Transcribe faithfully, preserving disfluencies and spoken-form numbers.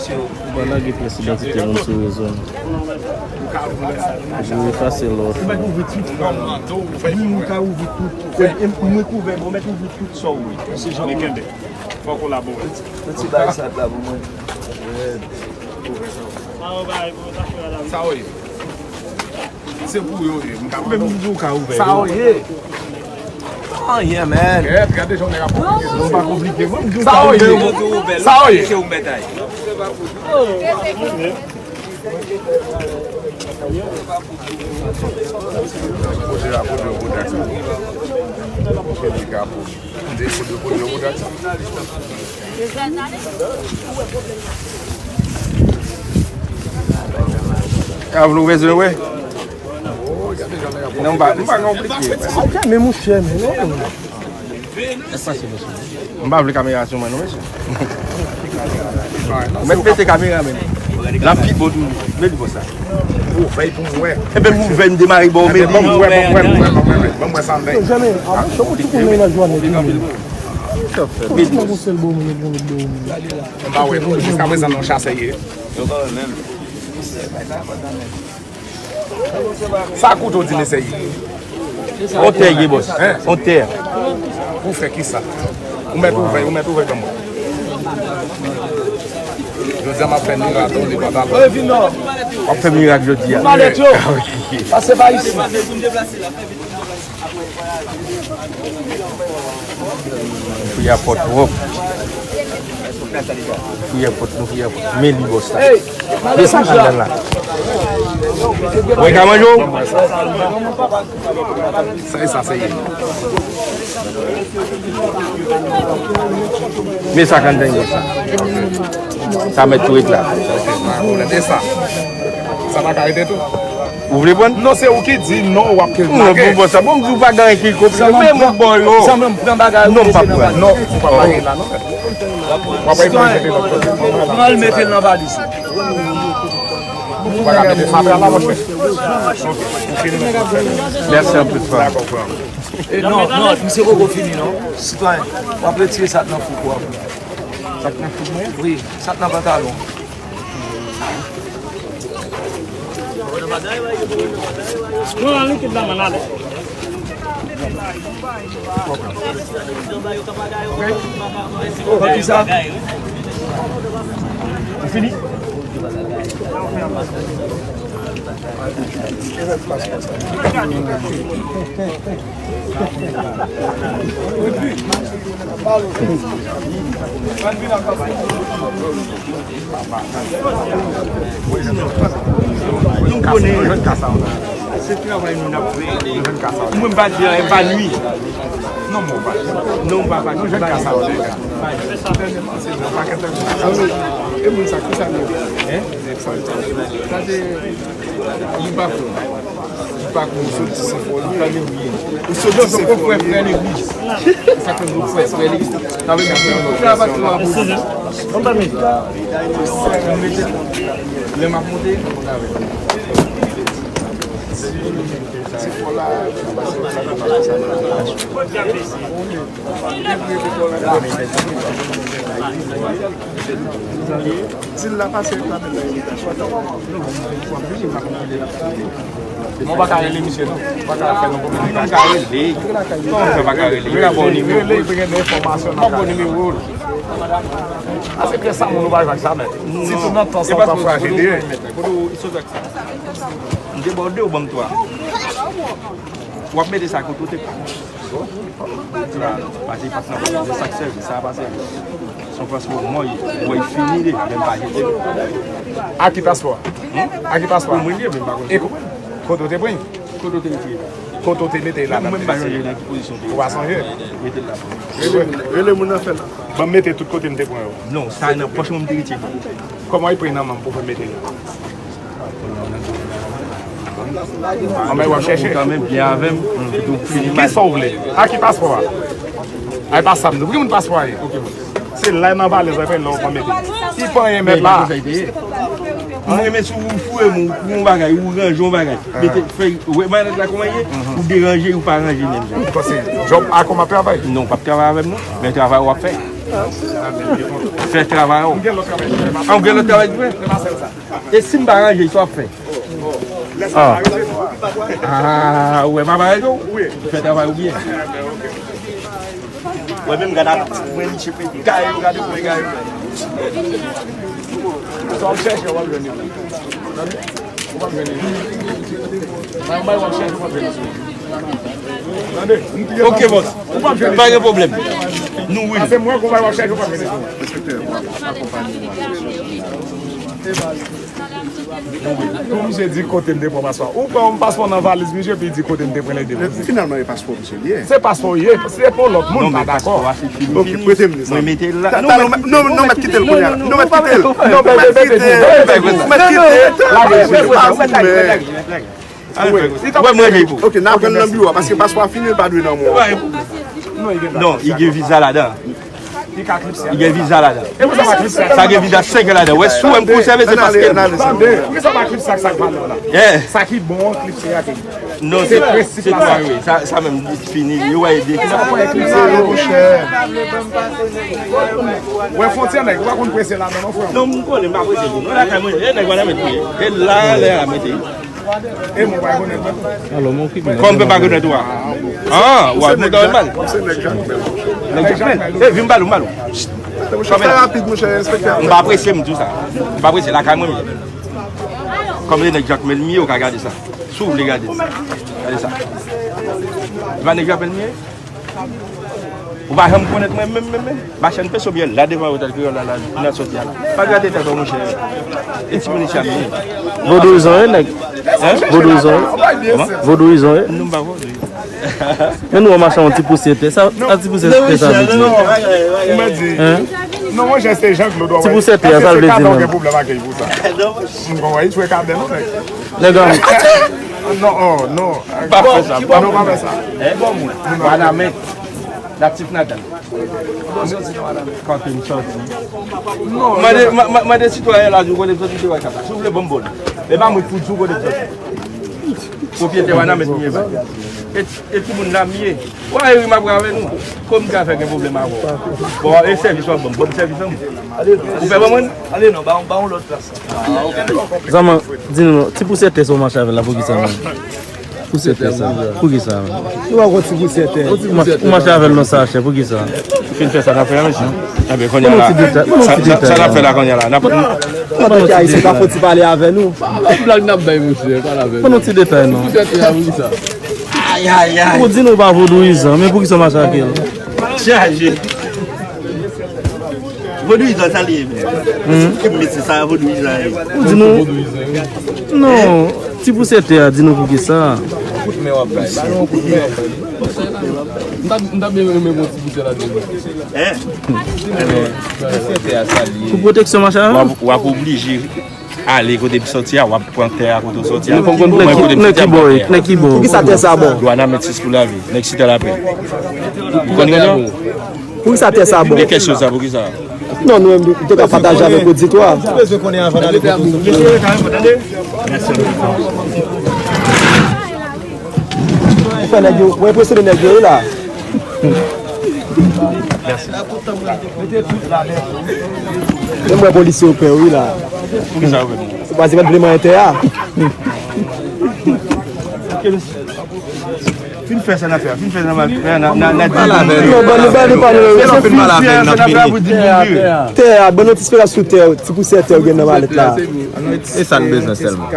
Misye, ou pa lage pyès idantite moun sou rezo, non. Ou efase lòt. Wi, ou ka ouvri tout. Mwen k ouvè, bon, mèt ouvri tout sa w vle. Se jan ou vle. Fòk ou labore. Yon ti bagay sa la pou mwen. Sa w ye? Se pou yo ye. M ka mande w. Sa w ye? Oh, yeah, man. Gade, gade jan nèg ap konplike. Non, pa konplike. Mwen, m di w sa w ye. Sa w ye? Se ou mèt ay. Kote a, kote yo, kote a sa. Kote li ka pou. Kote, kote, kote yo, kote a sa. Ka vle w bezwen wè? Non, m pa, m pa konplike. Ok, men mouche, men non. M pa vle kamera sou mwen, non, mesye. Ou mèt mete kamera, men. L ap pi bon toujou. Met li konsa. Ou fè pou mwen. Epi m ouvè, m demare bò, men li. Ban m wè, ban m wè, ban m wè, ban m wè, ban m wè sa m fè. Yo, Jèmen, a mwen, chòm ou ti konnen nan jwa nèg li. Ou ti nan konsèl bò, men, bon, bon. M pa wè, non, jiskaprezan, non, chasè ye. Yo pa wè menm. Sa kouto di mesye ye. On tè ye, bòs. Hein? On tè. Pou fè kisa? Ou mèt ouvè, ou mèt ouvè ban mwen. Jodi a m ap fè mirak, li pa ta bon. W ap fè mirak jodi a. Malèt yo. Pase pa isi. Fouye a pòt twòp. Fouye a pòt, nou fouye a pòt. Men li bòs la. Men sa k anndan la. Mwen ka manje w? Sa e sa se ye. Men sa k anndan bòs la. Sa mèt tou ret la. E sa. Sa pa ka rete tou. Ou vle pran? Non, se ou ki di non, w ap ke. Non, bon, bon, sa bon, m di w pa gen anyen ki konplike. Men mwen bon yo. Zanmi m, pran bagay ou. Non, m p ap pran. Non, ou p ap lage la, non. W ap al mete l lòt kote. Pran l, mete l nan valiz. Ou pa ka mete sa la, monchè. Mèsi anpil, frè. Dakò, frè. E non, non, misye poko fini, non. Sitwayen, w ap retire sa k nan fouko a pou mwen. Sa k nan fouko mwen? Wi, sa k nan pantalon. Pran likid la, man, ale. Pran ki sa? Ou fini? Nou konnen se travay nou n ap fè. Mwen m pa di anyen, m pa nwi. Non, mwen pa. Non, m pa, pa. E moun sa, ki sa nou? Hein? Sa se, nou pa fè. Li pa konn soti se fò, li pa legliz. Ou soti se fò, frè legliz. Sa ke nou frè, frè legliz. Sa vle di ke nou travay pou la. Lè m ap monte, se fò la. Di l la pase reklame nan imitasyon. Mwen pa ka rele misye non. Pa ka fè non kominikasyon. Pa ka rele. Kòman fè pa ka rele? Yo ka ba w nimewo. Rele, rele, rele, enfòmasyon nan. Pa ba w nimewo. A se pyès sa moun ou pa jwenn sa mèt. Sitou nan tan sa w pa fraje deyè. M te ba w de, ou ban m twa. W ap mete sa kote w te pran. Sa, pase pa nan sa k sèvi, sa pa sèvi. Son paspò mwen, mwen fini de, men pa jete. A ki paspò? A ki paspò? Pou mwen li ye, men m pa konn. E ko-, kote w te pran? Kote w te mete? Kote w te mete la nan mwen, m pa sonje nan ki pozisyon te ye. Ou pa sonje? Mete l la. Rele, rele moun nan fè l. Ban m mete tout kote m te pran yo. Non, sa nan pòch mwen m te retire. Kòman li pran nan men m pou fè m mete l? Anben w ap chèche. Kanmenm, byen avè m. Kisa w vle? A ki paspò a? Ay pa sa m di. Pou ki moun paspò a ye? Se la nan valèz la, fè lè w pa mete. Li pa anyen mèt la. Mwen renmen si ou foure m, ou foure yon bagay, ou ranje yon bagay. Mete, fè, wè malèt la kòman ye, ou deranje, ou pa ranje menm jan. Ou panse djòb a kòman travay? Non, w p ap travay avè m non, men travay w ap fè. Fè travay ou. An, ou gen lòt travay pou fè? E si m pa ranje, sa w ap fè? Ah, ou wè papa rezo? Fè travay ou byen. Mwen menm gade a ti mwen li chepe gaye yo, gade kouman gaye yo. Sa w ap chèche, w ap jwenn li. Tande? Ou p ap jwenn li. Nan yon bagay w ap chèche, w ap jwenn li. Tande? Ok, bòs. Ou p ap jwenn li. Pa gen pwoblèm. Nou wi. Paske mwen, yon bagay w ap chèche, w ap jwenn li. Pou misye di kote m te pran paspò. Ou pran yon paspò nan valiz misye, epi di kote m te pran l, li depoze. Finalman, e paspò misye li ye. Se paspò w ye, se pou lòt moun pa dakò. Ok, prete m li sa. Mwen mete l la. Non, non, non, mèt kite l kounye a. Non, mèt kite l. Non, mèt kite l. Mèt kite l. Mèt kite l. Wè mwen li pou. Ok, n a pran l nan biwo a, paske paspò a fini, l pa dwe nan men w. Non, li gen viza ladan. Li gen viza ladan. Sa gen viza senk an ladan. Wè, si w wè m konsève, se paske. Poukisa w pa klipse ak sa k valè la? Sa ki bon an, klipse ak li. Non, se prensip la, sa. Sa menm, li fini. Yo wè, e de. Wè fwontyè nèg, ou pa konn prese ladan non, frè. Non, m konnen, m pa prese. Non, lakay mwen, e nèg wè la mete. E la, lè a mete. E mwen pa rekonèt mwen tou. Alò, mwen okipe. Kòm mwen pa rekonèt ou a? Ah, w ap mete w mal. Nèg Jakmèl. E, vin m ba l ou, m ba l ou. Monchè, fè rapid, monchè, enspektè. M pa prese, m di w sa. M pa prese, lakay mwen m ye. Kòm se nèg Jakmèl m ye, ou ka gade sa. Si w vle gade. Gade sa. Se pa nèg Jakmèl m ye? Ou pa janm konèt mwen menm, menm, menm. Machann peso byè la devan Otèl Kreyòl la, la, nan sòti a la. Pa grate tèt ou, monchè. E timoun isit ap vini. Vodouyizan, wi, nèg. Vodouyizan, wi. Vodouyizan, wi. Non, m pa vodouyizan. Men nou, machann, yon ti pousyè tè. Sa, sa ti pousyè tè, sa vle di? Ou mèt di. Non, monchè, se Jean Claude. Ti pousyè tè, sa vle di menm? Gen pwoblèm ak li pou sa. M konprann, li jwe kabèl, non, nèg. Nèg an. Non, oh, non. Pa fè sa, pa fè sa. Bon, mwen. Wanament. Natif natal. Kote m sòti. Mande, ma-, ma-, mande sitwayen la, si w konnen m sòti, se wè kaka. Si w vle, ban m bon. E pa mwen ki pou di w kote m sòti. Pwopyetè Wanament m ye, ba. E, e timoun la m ye. Wa, Eri, m ap avè nou. Kòm m ka fè gen pwoblèm avè w? Bon, e sèvis w ap ban m. Bon, sèvis an. Ou fè ban mwen? Ale non, ba, ba yon lòt plas. Zanman, di nou, ti pousyè tè sa w mache avè l la, poukisa menm? Pousyè tè sa, poukisa menm? Ou pa konn ti pousyè tè. Ou ma-, ou mache avè l nan sachè, poukisa? Fin fè sa n ap fè a, mesye. Enben, kounye a la, sa, sa, sa n ap fè la, kounye a la? N ap... Antanke Ayisyen, pa fouti pale avè nou. Blag n ap bay, mesye, pale avè nou. Ban nou ti detay, non. Ti detay, poukisa? Ay, ay, ay. Ou di nou pa vodouyizan, men poukisa w mache ak el? Chaje. Vodouyizan sa li ye menm. Ki mesye sa vodouyizan ye? Ou di nou. Non, ti pousyè tè a, di nou poukisa. Kout men w ap bay. M t ap, m t ap byen renmen bon ti pousyè la di nou. Hein? Ti pousyè tè a sa li ye. Pou pwoteksyon machin an? W ap, w ap oblije ale kote m sòti a, w ap pran tè a kote w sòti a. Mwen kote m sòti a, m pran tè a. Nèg ki bò, nèg ki bò. Poukisa tè sa bon? Dwa nan menm sis pou lavi. Nèg Site Lapè. Ou konn yo non? Poukisa tè sa bon? Men kesyon sa, poukisa? Non, nou menm, nou te ka pataje avèk oditwa. Ou bezwen konnen avan n ale kote w sòti. Ou fè nèg yo, ou enpresyone nèg yo, wi, la. Mèsi. Menm wè polisye yo pè, wi, la. Poukisa yo pè? Se paske yo pa t vle manyen tè a. Fin fè sa n ap fè a, fin fè sa n ap fè a, n a, n a, n a di. Non, ban nou, ban nou pale. Lè nou fin pale a, n ap fini. Tè a, ban nou ti esplikasyon sou tè, ti pousyè tè ou gen nan malèt la. E sa n bezwen sèlman.